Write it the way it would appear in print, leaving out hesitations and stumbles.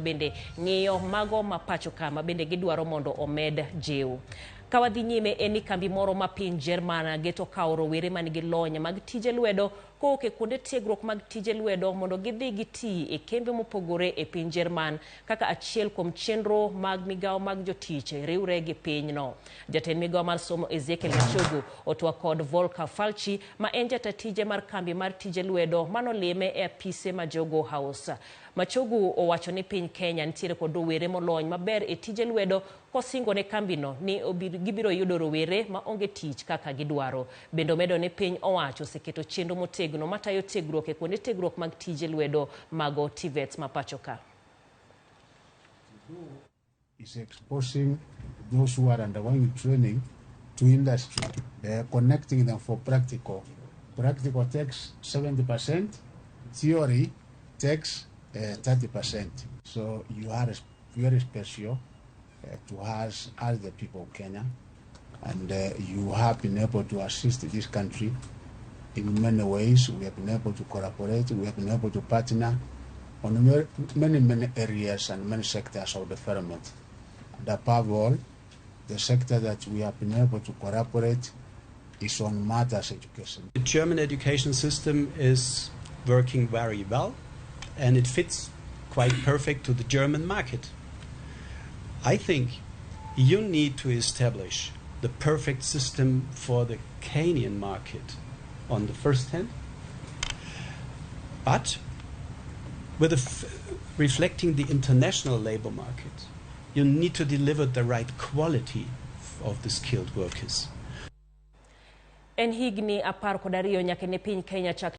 bende ng'iyo mago ma pacho ka ma bende gidwaro mondo omed jiw. Ka wadhi nyime en ni kambi moro ma piny Jerman geto kawo rowere man gi lony mag tije lwedo kowuok e kuonde tiegruok mag tije lwedo mondo gidhi giti e kembe mopogore e piny Jerman kaka achiel kuom chenro mag migawo mag jotich riwre gi pinyno. Jatend migawo mar somo Ezekiel Machogu otwak kod Volker Falchi ma en jata tije mar kambi mar tije lwedo manolime e apise ma Jogoo House. Machogu owacho ni piny Kenya nitiere kod rowere molony maber e tije lwedo kosingo ne kambino ni gibiro yudo rowere ma onge tich kaka gidwaro. Bende omedo ni piny owacho oseketo chenro motegno matayo tiegruok e kuonde tiegruok mag tije lwedo mago TVETs ma pacho ka. Is exposing those who are undergoing training to industry, connecting them for practical. Practical takes 70%, theory takes 30%. So you are very special to us as the people of Kenya, and you have been able to assist this country in many ways. We have been able to collaborate, we have been able to partner on many, many areas and many sectors of development. And above all, the sector that we have been able to collaborate is on matters education. The German education system is working very well and it fits quite perfect to the German market. I think you need to establish the perfect system for the Kenyan market on the first hand, but with reflecting the international labor market, you need to deliver the right quality of the skilled workers. En higni 12 nyaka ne piny Kenya chak.